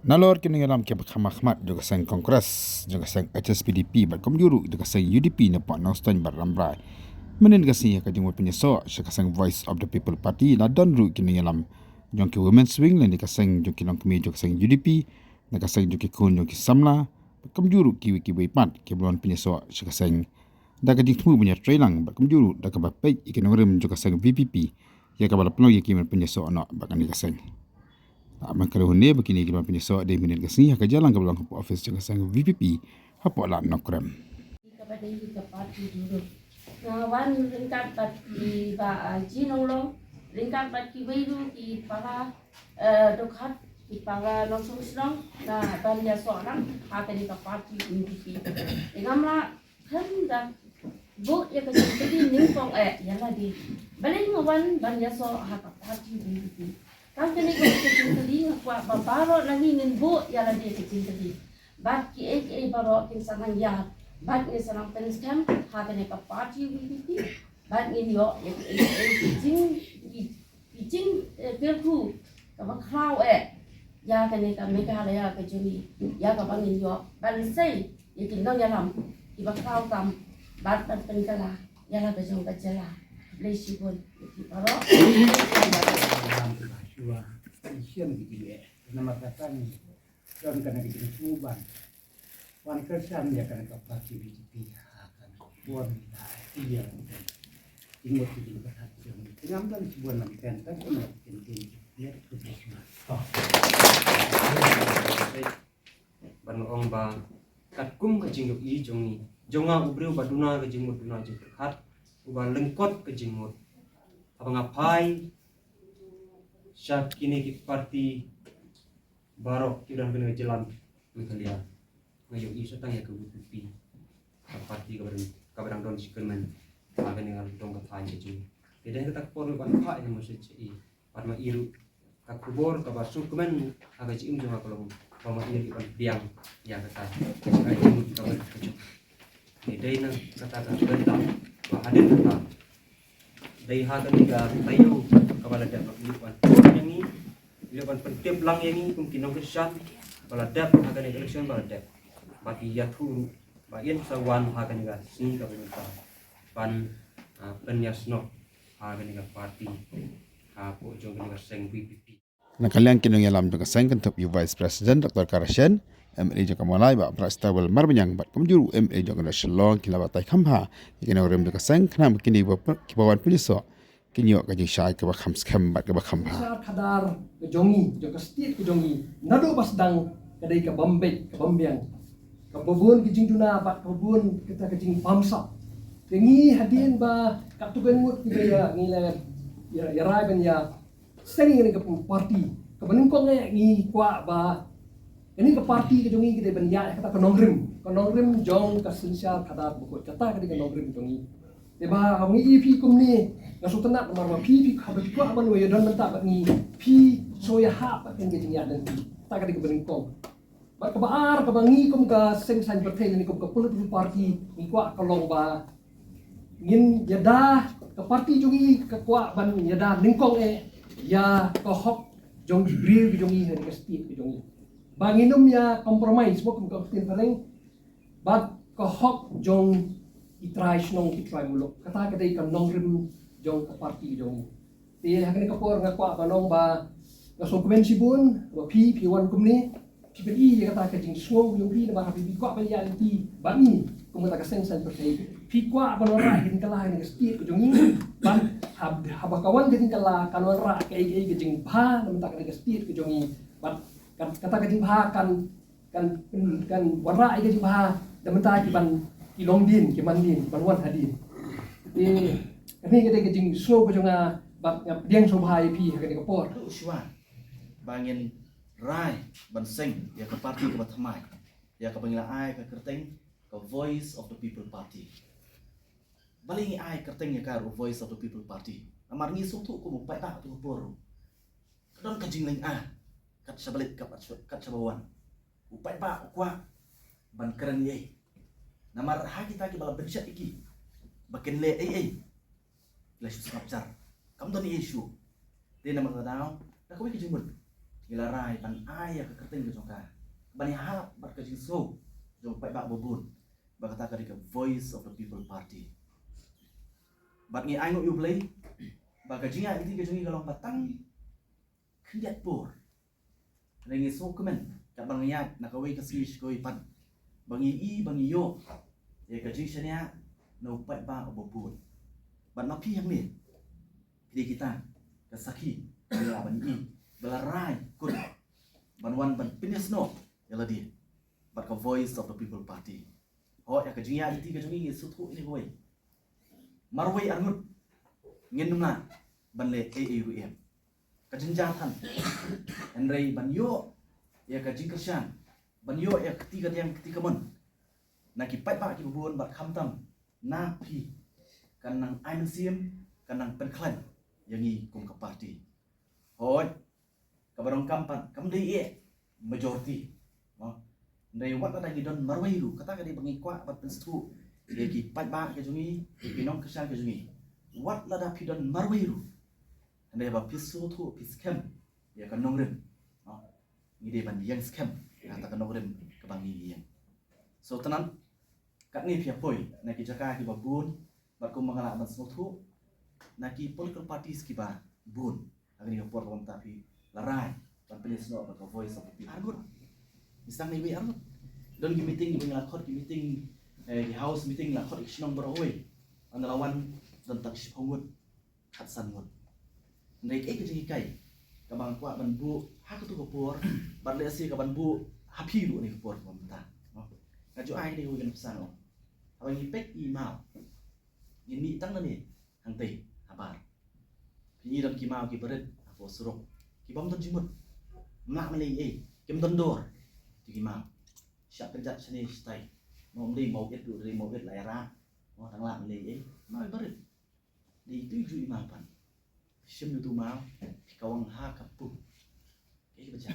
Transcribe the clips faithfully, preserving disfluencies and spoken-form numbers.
Nalor ki nongïalam kiba kham ha khmat jong ka seng Congress, jong ka seng H S P D P bad kumjuh ruh jong ka seng U D P na Port Nongstoiñ bad Rambrai, mynhynnin ka sngi ha ka jingmut pynïasoh sha ka seng Voice of the People Party la don ruh ki nongïalam jong ki Women's Wing lane ka seng jong ki nongkmie jong ka seng U D P, na ka seng jong ki khun jong ki samla, bad kumjuh ruh kiwei kiwei pat kiba la wan pynïasoh sha ka seng da ka jingthmu ban ïatreilang bad kumjuh ruh da kaba peit ïa ki nongrim jong ka seng V P P ïa kaba la pynlong ïa ki ban pynïasoh noh bad kane ka seng. La ban kdew hangne ba kine ki la pynïasoh dei mynhynnin ka sngi ha ka jingïalang kaba long hapoh office jong ka seng V P P hapoh Lad Nongkrem. Kaba dei ka party jong u. Nga wan ryngkat bad i Bah, ah, G. Nonglong, ryngkat bad kiwei ruh ki para, eh, dkhot, ki para nongshong shnong, na ban ïasoh lang ha kane ka party U D P. Te ngam lah khlem da buh ïa ka jingkylli nyngkong eh ïa lade. Balei nga wan ban ïasoh ha ka party U D P. Tang kane ka jingkylli nga kwah ba baroh na ngi ngin buh ïa lade ka jingkylli. Bad kiei kiei baroh kin sa nang ïar. Bad ngin sa nang pynskhem ha kane ka party U D P. Bad ngin ïoh ïa kiei kiei ki jing, ki, ki jing, eh, kyrkhu kaba khraw eh ïa kane ka Meghalaya ka jong ngi, ïa kaba ngin ïoh ban sei ïa ki nongïalam kiba khraw tam bad ban pynkylla ïa la ka jong ka jylla. Khublei shibun ïa phi baroh. Namar kata ngi don kane ka jingkuban wan kyrshan ïa kane ka party B J P ha kane ka por ngi la ïa kane ka jingmut ka jingpyrkhat jong ngi. Te ngam don shibun lam pen tang kumno kin kin ïa ka Christmas. Ban ong ba katkum ka jingïohi jong ngi, jong nga u briew ba duna ka jingmut duna jingpyrkhat, uba lyngkot ka jingmut. Haba nga phai sha kine ki party baroh kiba don kane ka jylla Meghalaya, nga ïohi sa tang ïa ka V P P, ka party kaba dang, kaba dang don shi kyrmen ha kane ka dong ka thaiñ ka jong ngi. Te dei kata ka por ban phah ïa ka message ïa i, bad ma i ruh ka khubor kaba sngewkmen ha ka jingim jong nga ka long ba ma i ruh ban pdiang ïa kata ka jingmut kaba ka jong. Te dei na kata ka bynta ba hadien kata dei ha kane ka taïew kaba la dep ba ki leit ban pynpoi ïa ngi, ki leit ban pyntip lang ïa ngi kum ki nongkyrshan ba la dep ha kane ka election ba la dep. Ba ki ïathuh ruh ba kin sa wan ha kane ka sngi kaba mynta ban, ah, pynïasnoh ha kane ka party hapoh jong kane ka seng V P P. Na ka liang ki nongïalam jong ka seng kynthup ïa u Vice President Doctor Karashen, M L A jong ka Mawlai Bah Brightstarwell Marbaniang bad kumjuh ruh M L A jong ka North Shillong ki la batai kham bha ïa ki nongrim jong ka seng khnang ba kine kiba, kiba wan pynïasoh kin ïoh ka jingshai kaba kham skhem bad kaba kham bha. Synshar khadar ka jong ngi, jong ka state ka jong ngi, naduh ba sdang ka dei kaba beit kaba biang, kaba bun ka jingduna bad kaba bun kata ka jingbamsap. Te ngi hadien ba katto katne ngut kiba ïa ngi la ïa, ïa rai ban ïa seng ïa kane ka party. Kaba nyngkong eh ngi kwah ba kane ka party ka jong ngi ka dei ban ïaid ha kata ka nongrim, ka nongrim jong ka synshar khadar bakhuid. Kata ka dei ka nongrim jong ngi. Te ba haba ngi ïohi phi kumne nga sngewtynnat namar ba phi, phi haba phi kwah ban ïa don bynta bad ngi, phi sngewhap bad kane ka jingïaid lynti. Kata ka dei kaba nyngkong. Bad kaba ar, kaba ngi kum ka seng saiñ pyrthei ne kum ka political party ngi kwah ka long ba ngin ïada, ka party jong ngi ka kwah ban ïada nyngkong eh ïa ka hok jong ki briew ki jong ngi ha ka state ka jong ngi. Ba ngin ym ïa compromise mo kum ka ktien phareng bad ka hok jong ki trai shnong ki trai muluk. Kata ka dei ka nongrim jong ka party jong ngi. Te ha kane ka por nga kwah ban ong ba nga sngewkmen shibun ba phi, phi wan kumne, phi pyni ïa kata ka jingsngew jong phi namar phi, phi kwah ban ïaid lynti bad ngi kum kata ka seng saiñ pyrthei. Phi kwah ban wanrah ïa ka jingkylla ha kane ka state ka jong ngi. Bad hab-, haba ka wan ka jingkylla kan wanrah kaei kaei ka jingbha na bynta kane ka state ka jong ngi. Bad kan, kata ka jingbha kan kan, kan wanrah ïa ka jingbha da bynta ki ban, ki longdien, ki mandien, ki ban wan hadien. Te kane ka dei ka jingsngew ka jong nga bad nga pdiang sngewbha ïa phi ha kane ka por. Ruh shuwa ba ngin rai ban seng ïa ka party kaba thymmai, ïa kaba ngi la ai ka kyrteng ka Voice of the People Party. Balei ngi ai kyrteng ïa ka ruh Voice of the People Party? Namar ngi sngewthuh kum u paidbah tu ka por ruh ka don ka jinglynga kat shaba leit kat shaba, kat shaba wan. U paidbah u kwah ban kren ei ei. Namar ha kita kiba la bynshet ïa ki ba kin leh ei ei, ki la shu sngap jar, kam don ei ei shuh. Te namar kata daw da kawei ka jingmut ngi la rai ban ai ïa ka kyrteng ka jong ka, ban ïahap bad ka jingsngew jong paidbah babun, ba kata ka dei ka Voice of the People Party. Bad ngi ai nguh ïa U Blei ba ka jingïaid lynti ka jong ngi ka long ba tang khyndiat por. Hynrei ngi sngewkmen katba ngi ïaid na kawei ka sngi sha kawei pat, ba ngi i, ba ngi ïoh ïa ka jingshaniah na u paidbah uba bun. Bad ma phi hangne, phi dei kita ka sakhi, ba ngi la, ban i, ba la rai kut ban wan ban pynïasnoh ïa lade bad ka Voice of the People Party. Hooid, ïa ka jingïaid lynti ka jong ngi, ngi sngewthuh ine kawei. Marwei arngut ngin ym lah ban leh ei ei ruh em. Ka jynjar than. Hynrei ban ïoh ïa ka jingkyrshan, ban ïoh ïa ka kti kadiang kti kamon na ki paidbah kiba bun bad khamtam na phi, kan nang ai mynsiem, kan nang pynkhlaiñ ïa ngi kum ka party. Hooid, kaba donkam pat kam dei eh majority, mo. Hynrei wat lada ngi don marwei ruh, kata ka dei ba ngi kwah ban pynsngewthuh ïa ki paidbah ka jong ngi, ïa ki nongkyrshan ka jong ngi. Wat lada phi don marwei ruh, hynrei ba phi sngewthuh, phi skhem ïa ka nongrim, mo, ngi dei ban ïeng skhem ïa kata ka nongrim kaba ngi ïeng. So tang katne phi ïa poi na ki jaka kiba bun, bad kumba nga lah ban sngewthuh, na ki political parties kiba bun. Ha kane ka por kaba mynta phi la rai ban pynïasnoh bad ka Voice of the People. Arngut. Ngi sdang na iwei arngut. Don ki meeting kiba ngi la khot, ki meeting, eh, ki house meeting la khot ïa ki shnong baroh kawei. Ynda la wan don tang shiphew ngut, khatsan ngut. Hynrei kaei ka jinghikai kaba nga kwah ban buh ha kato ka por, bad lehse ka ban buh ha phi ruh ha kane ka por kaba mynta, mo. Nga ju ai kane kawei ka nuksa, mo. Haba ngi peit i maw, ngin mih tang nangne hangtei habar. Phi i don ki maw kiba rit hapoh surok, ki bym don jingmut. Ym lah ban leh ei ei, kim don dor. Ki maw shah kynjat shane shatai. Mo, ym dei maw it ruh, dei maw it la ïarah. Mo, tang lah ban leh ei ei. Maw iba rit. Dei itu ju i maw pat. Phi shim ïa utu u maw, phi kawang ha ka pung. Kaei kaba jia?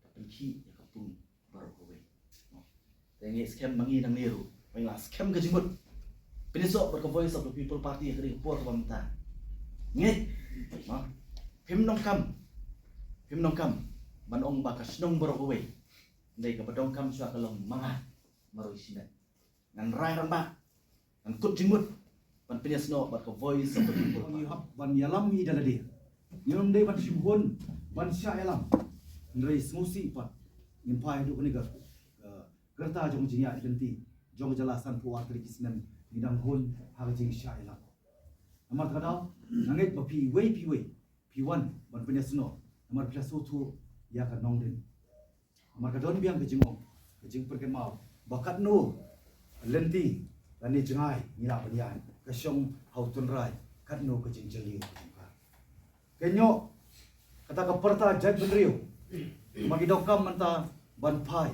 Ka pynkhih ïa ka pung baroh kawei. Te ngi skhem ma ngi nangne ruh, ba ngi la skhem ka jingmut. Pynïasoh bad ka Voice of the People Party ha kane ka por kaba mynta. Ngeit, mo, phim donkam, phim donkam ban ong ba ka shnong baroh kawei. Hynrei kaba donkam shuwa ka long ma nga, marwei shimet. Ngan rai rangbah, ngan kut jingmut ban pynïasnoh bad ka Voice of the People. Ngi hap ban ïalam ïa da lade. Ngim dei ban shim hun ban shah ïalam. Hynrei sngewsih pat, ngim phai haduh kane ka, ka, ka rta jong jingïaid lynti jong ka jylla, sanphew ar tylli ki snem ngi dang hun ha ka jingshah ïalam. Namar kata ka daw nga ngeit ba phi iwei pa iwei phi wan ban pynïasnoh, namar phi la sngewthuh ïa ka nongrim. Namar ka don biang ka jingong, ka jingpyrkhat maw, ba katno lynti lane jngai ngi lah ban ïaid, ka shong ha u tynrai, katno ka jingjylliew ka jong ka. Kynnoh, kata ka pyrta jaitbynriew, ma ki donkam mynta ban phai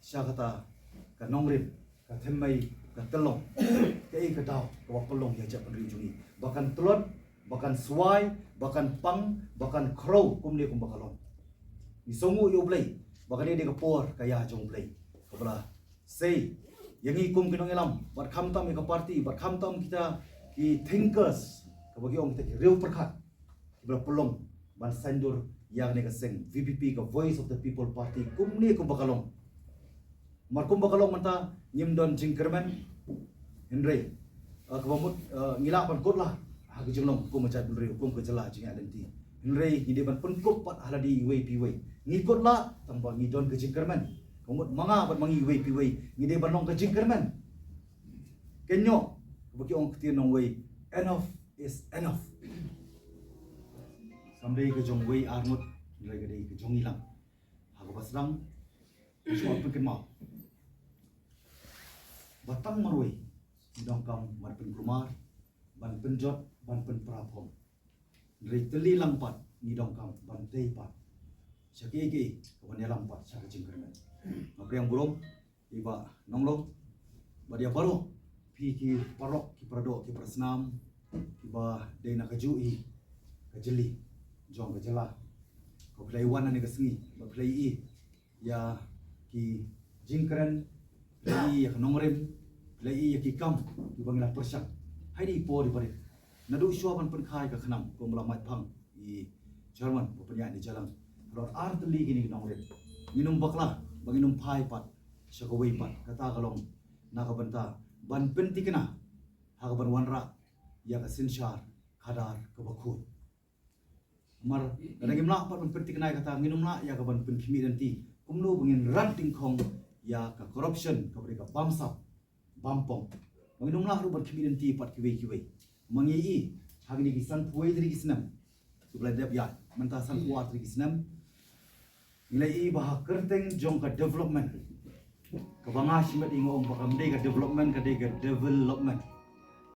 sha kata ka nongrim, ka thymmei, ka tyllong. Kaei ka daw kaba pynlong ïa jaitbynriew jong ngi ba kan tlot, ba kan swai, ba kan pang, ba kan khrew kumne kumba ka long? Ngi sngewnguh ïa U Blei ba kane dei ka por ka ïa jong U Blei kaba la sei ïa ngi kum ki nongïalam, bad khamtam ïa ka party, bad khamtam kita ki thinkers, kaba ki ong kita ki riewpyrkhat, kiba la pynlong ban saiñdur ïa kane ka seng V P P, ka Voice of the People Party, kumne kumba ka long. Namar kumba ka long mynta ngim don jingkyrmen. Hynrei, eh, kaba mut, eh, ngi lah ban kut lah ha ka jinglong kum ka jaitbynriew, kum ka jylla jingïaid lynti. Hynrei ngi dei ban pynkup pat ha lade iwei pa iwei. Ngi kut lah tang ba ngi don ka jingkyrmen. Kaba mut ma nga bad ma ngi iwei pa iwei ngi dei ban long ka jingkyrmen. Kynnoh, kaba ki ong ktien nongwei, enough is enough. Kam dei ka jong wei arngut, hynrei ka dei ka jong ngi lang. Ha kaba sdang, ngi sngewbha pynkynmaw ba tang marwei ngi donkam ban pynkulmar, ban pynjot, ban pynpra phong. Hynrei tylli lang pat ngi donkam ban tei pat sha kiei kiei kaban ïalam pat sha ka jingkyrmen. Nga pdiang burom ïa i Bah Nonglong bad ïa baroh phi ki paralok, ki paradoh, ki parasnam kiba dei na kajuh hi ka jylliew jong ka jylla, kaba phi la wan ha kane ka sngi ba phi la ïohi ïa ki jingkren, phi la ïohi ïa ka nongrim, phi la ïohi ïa ki kam kiba ngi la pyrshang ha kine ki por kiba rit. Naduh shuwa ban pynkha ïa ka khnam, kumba la mait phang i Chairman ba pynïaid ïa kane ka jingïalang. Halor ar tylli kine ki nongrim, ngin ym bakla ba ngin ym phai pat sha kawei pat, kata ka long na ka bynta ban pynthikna ha kaban wanrah ïa ka synshar khadar kaba khuid. Namar lada ngim lah pat ban pynthikna ïa kata, ngin ym lah ïa kaban pynkhmih lynti kumno ba ngin rat dyngkhong ïa ka corruption kaba dei ka bamsap bampong. Ba ngin ym lah ruh ban khmih lynti pat kiwei kiwei. Ma ngi i ha kine ki sanphew tylli ki snem kiba la dep ïaid, mynta sanphew tylli ki snem, ngi la i ba ha kyrteng jong ka development, kaba nga shimet i nga ong ba kam dei ka development, ka dei ka development.